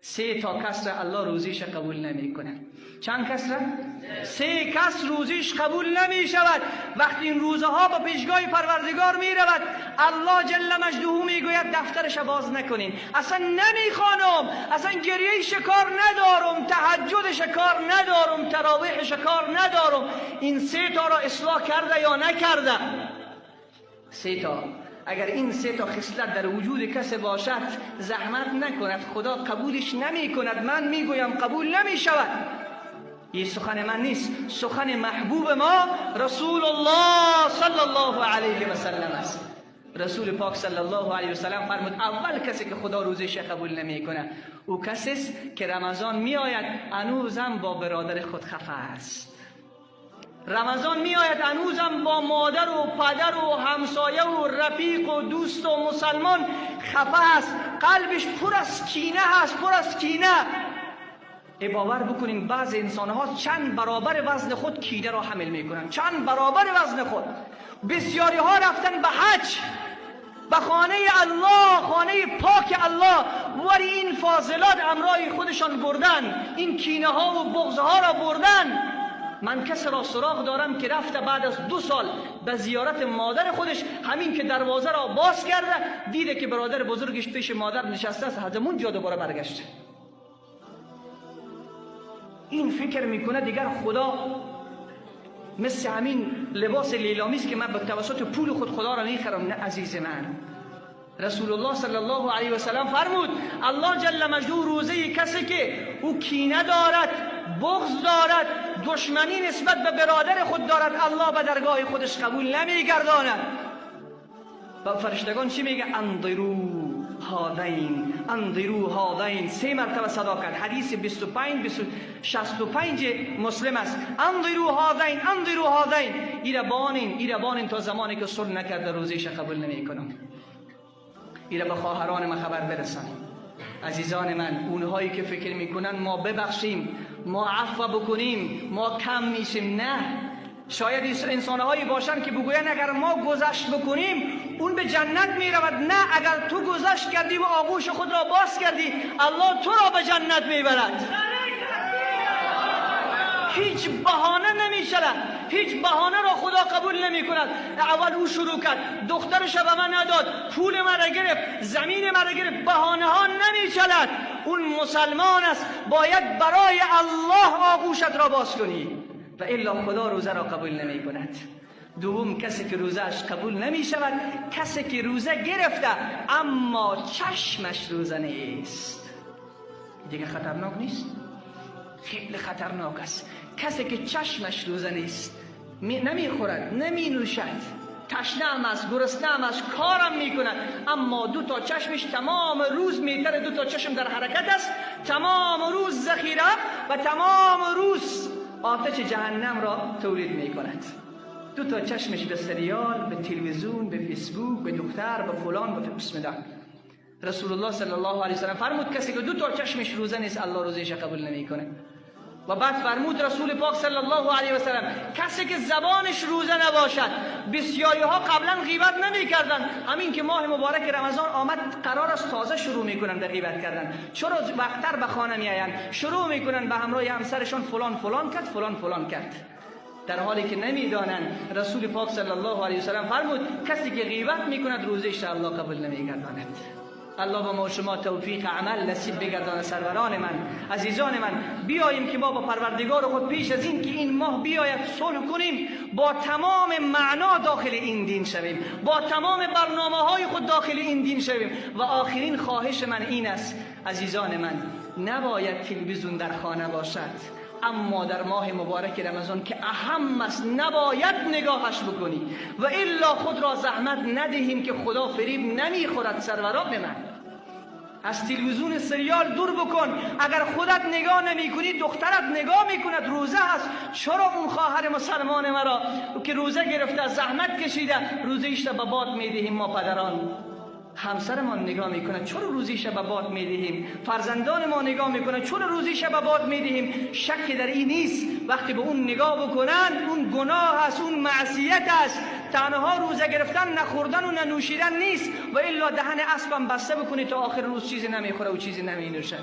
سه تا کس را الله روزیش قبول نمیکنه. چند کس را؟ سه کس روزیش قبول نمی شود. وقتی این روزه ها با پیشگاه پروردگار می رود، الله جل مجده می گوید دفترش باز نکنین، اصلا نمیخوانم، اصلا گریه شکار ندارم، تهجد شکار ندارم، تراویح شکار ندارم. این سه تا را اصلاح کرده یا نکرده؟ سه تا. اگر این سه تا خصلت در وجود کسی باشد، زحمت نکند، خدا قبولش نمی کند. من میگویم قبول نمی شود. این سخن من نیست، سخن محبوب ما رسول الله صلی الله علیه و سلم است. رسول پاک صلی الله علیه و سلم فرمود اول کسی که خدا روزش قبول نمیکنه او کسی است که رمضان میآید هنوزم با برادر خود خفه است. رمضان میآید هنوزم با مادر و پدر و همسایه و رفیق و دوست و مسلمان خفه است، قلبش پر از کینه است، پر از کینه. ای باور بکنین بعض انسان ها چند برابر وزن خود کینه را حمل میکنن، چند برابر وزن خود. بسیاری ها رفتن به حج، به خانه الله، خانه پاک الله، ولی این فاضلات امرای خودشان بردن، این کینه ها و بغض ها را بردن. من کس را سراغ دارم که رفته بعد از 2 سال به زیارت مادر خودش، همین که دروازه را باز کرده دیده که برادر بزرگش پیش مادر نشسته است، همون جا دوباره برگشته. این فکر میکنه دیگر خدا مثل همین لباس لیلامی است که من به توسط پول خود خدا را میخرم. نه عزیز من، رسول الله صلی الله علیه و سلم فرمود الله جل مجده روزه کسی که او کینه دارد، بغض دارد، دشمنی نسبت به برادر خود دارد، الله به درگاه خودش قبول نمیگرداند. و فرشتگان چی میگه؟ انظروا هذین، انظروا هذین. 3 مرتبه صدا کرد. حدیث 25 65 مسلم است. انظروا هذین، انظروا هذین. ایره بانین، ایره بانین تا زمانی که صلح نکرده روزیش قبول نمیکنم. ایره به خواهران من خبر برسان. عزیزان من، اونهایی که فکر میکنن ما ببخشیم، ما عفو بکنیم، ما کم میشیم، نه. شاید انسانهایی باشن که بگوین اگر ما گذشت بکنیم اون به جنت میرود. نه، اگر تو گذشت کردی و آغوش خود را باز کردی، الله تو را به جنت میبرد. هیچ بهانه نمیشود، هیچ بهانه را خدا قبول نمی کند. اول او شروع کرد، دخترش به من نداد، پول مرا گرفت، زمین مرا گرفت. بهانه ها نمیشود. اون مسلمان است، باید برای الله آغوشت را باز کنی و الا خدا روزه را قبول نمی کند. دوم، کسی که روزه‌اش قبول نمی شود، کسی که روزه گرفته اما چشمش روزه نیست. دیگه خطرناک نیست؟ خیلی خطرناک است. کسی که چشمش روزه نیست، نمیخورد، نمی نوشد، تشنه هم است، گرسنه هم است، کارم میکند، اما 2 تا چشمش تمام روز میتره، 2 تا چشم در حرکت است، تمام روز ذخیره و تمام روز آتش جهنم را تولید میکند. 2 تا چشمش به سریال، به تلویزیون، به فیسبوک، به دختر، به فلان، به بسم الله. رسول الله صلی الله علیه و سلم فرمود کسی که 2 تا چشمش روزه نیست، الله روزه‌اش قبول نمیکنه. و بعد فرمود رسول پاک صلی الله علیه و سلم کسی که زبانش روزه نباشد. بسیاری ها قبلا غیبت نمیکردن، همین که ماه مبارک رمضان آمد قرار است تازه شروع میکنن به غیبت کردن. چرا وقتر به خانه میآیند، شروع میکنن به همراه همسرشان فلان فلان کرد، فلان فلان کرد، در حالی که نمیدانند. رسول پاک صلی الله علیه و سلم فرمود کسی که غیبت میکند روزه‌اش الله قبول نمیگرداند. الله به ما شما توفیق عمل نصیب بگرداند. سروران من، عزیزان من، بیاییم که ما با پروردگار خود پیش از این که این ماه بیاید صلح کنیم، با تمام معنا داخل این دین شویم، با تمام برنامه های خود داخل این دین شویم. و آخرین خواهش من این است عزیزان من، نباید تلویزیون در خانه باشد، اما در ماه مبارک رمضان که اهم است نباید نگاهش بکنی و الا خود را زحمت ندهیم که خدا فریب نمیخورد. سروران من، از تلویزیون سریال دور بکن. اگر خودت نگاه نمی کنی دخترت نگاه میکند، روزه هست. چرا اون خواهر مسلمان مرا که روزه گرفته، زحمت کشیده، روزه ایش را به باد میدهیم؟ ما پدران همسرمان نگاه میکنه، چرا روزی شب باد میدهیم؟ فرزندان ما نگاه میکنه، چرا روزی شب باد میدهیم؟ شک در این نیست وقتی به اون نگاه بکنن اون گناه است، اون معصیت است. تنها روزه گرفتن نخوردن و ننوشیدن نیست و الا دهن اسبم بسته بکنی تا آخر روز چیزی نمیخوره و چیزی نمینوشه.